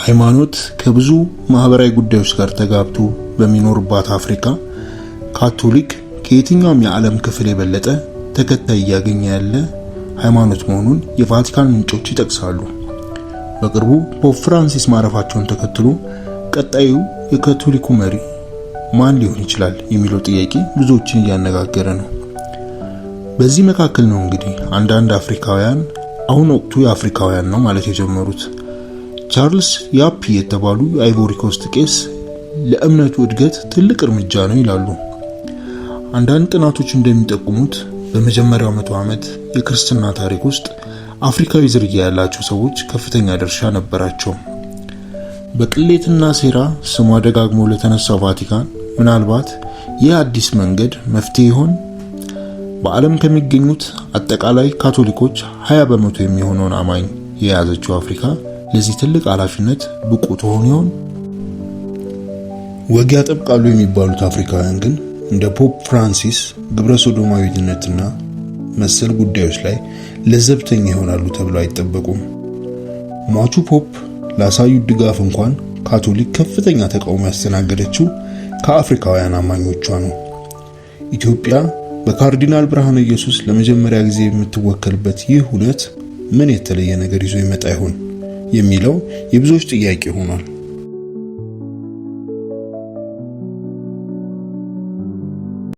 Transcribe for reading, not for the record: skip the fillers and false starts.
ሃይማኖት ከብዙ ማህበራዊ ጉዳዮች ጋር ተጋብቶ በሚኖርባት አፍሪካ ካቶሊክ ከየትኛውም የዓለም ክፍል የበለጠ ተከታይ እያገኘ ያለ ሃይማኖት መሆኑን የቫቲካን ምንጮች ይጠቅሳሉ። በቅርቡ ፖፕ ፍራንሲስ ማረፋቸውን ተከትሎ ቀጣዩ የካቶሊኩ መሪ ማን ሊሆን ይችላል የሚለው ጥያቄ ብዙዎችን እያነጋገረ ነው። በዚህ መካከል ነው እንግዲህ አንዳንድ አፍሪካውያን አሁን ወቅቱ የአፍሪካውያን ነው ማለት የጀመሩት። ቻርልስ ያፒ የተባሉ የአይቮሪ ኮስት ቄስ ለእምነቱ እድገት ትልቅ እርምጃ ነው ይላሉ። አንዳንድ ጥናቶች እንደሚጠቁሙት በመጀመሪያው 100 ዓመት የክርስትና ታሪክ ውስጥ አፍሪካዊ ዝርያ ያላቸው ሰዎች ከፍተኛ ድርሻ ነበራቸው። በቅሌትና ሴራ ስሟ ደጋግሞ ለተነሳው ቫቲካን ምናልባት ይህ አዲስ መንገድ መፍትሄ ይሆን? በዓለም ከሚገኙት አጠቃላይ ካቶሊኮች 20% የሚሆነውን አማኝ የያዘችው አፍሪካ ለዚህ ትልቅ ኃላፊነት ብቁ ትሆን ይሆን? ወግ ያጠብቃሉ የሚባሉት አፍሪካውያን ግን እንደ ፖፕ ፍራንሲስ ግብረ ሶዶማዊነትና መሰል ጉዳዮች ላይ ለዘብተኛ ይሆናሉ ተብለው አይጠበቁም። ሟቹ ፖፕ ላሳዩት ድጋፍ እንኳን ካቶሊክ ከፍተኛ ተቃውሞ ያስተናገደችው ከአፍሪካውያን አማኞቿ ነው። ኢትዮጵያ በካርዲናል ብርሃነ ኢየሱስ ለመጀመሪያ ጊዜ የምትወከልበት ይህ ሁነት ምን የተለየ ነገር ይዞ ይመጣ ይሆን የሚለው የብዙዎች ጥያቄ ሆኗል።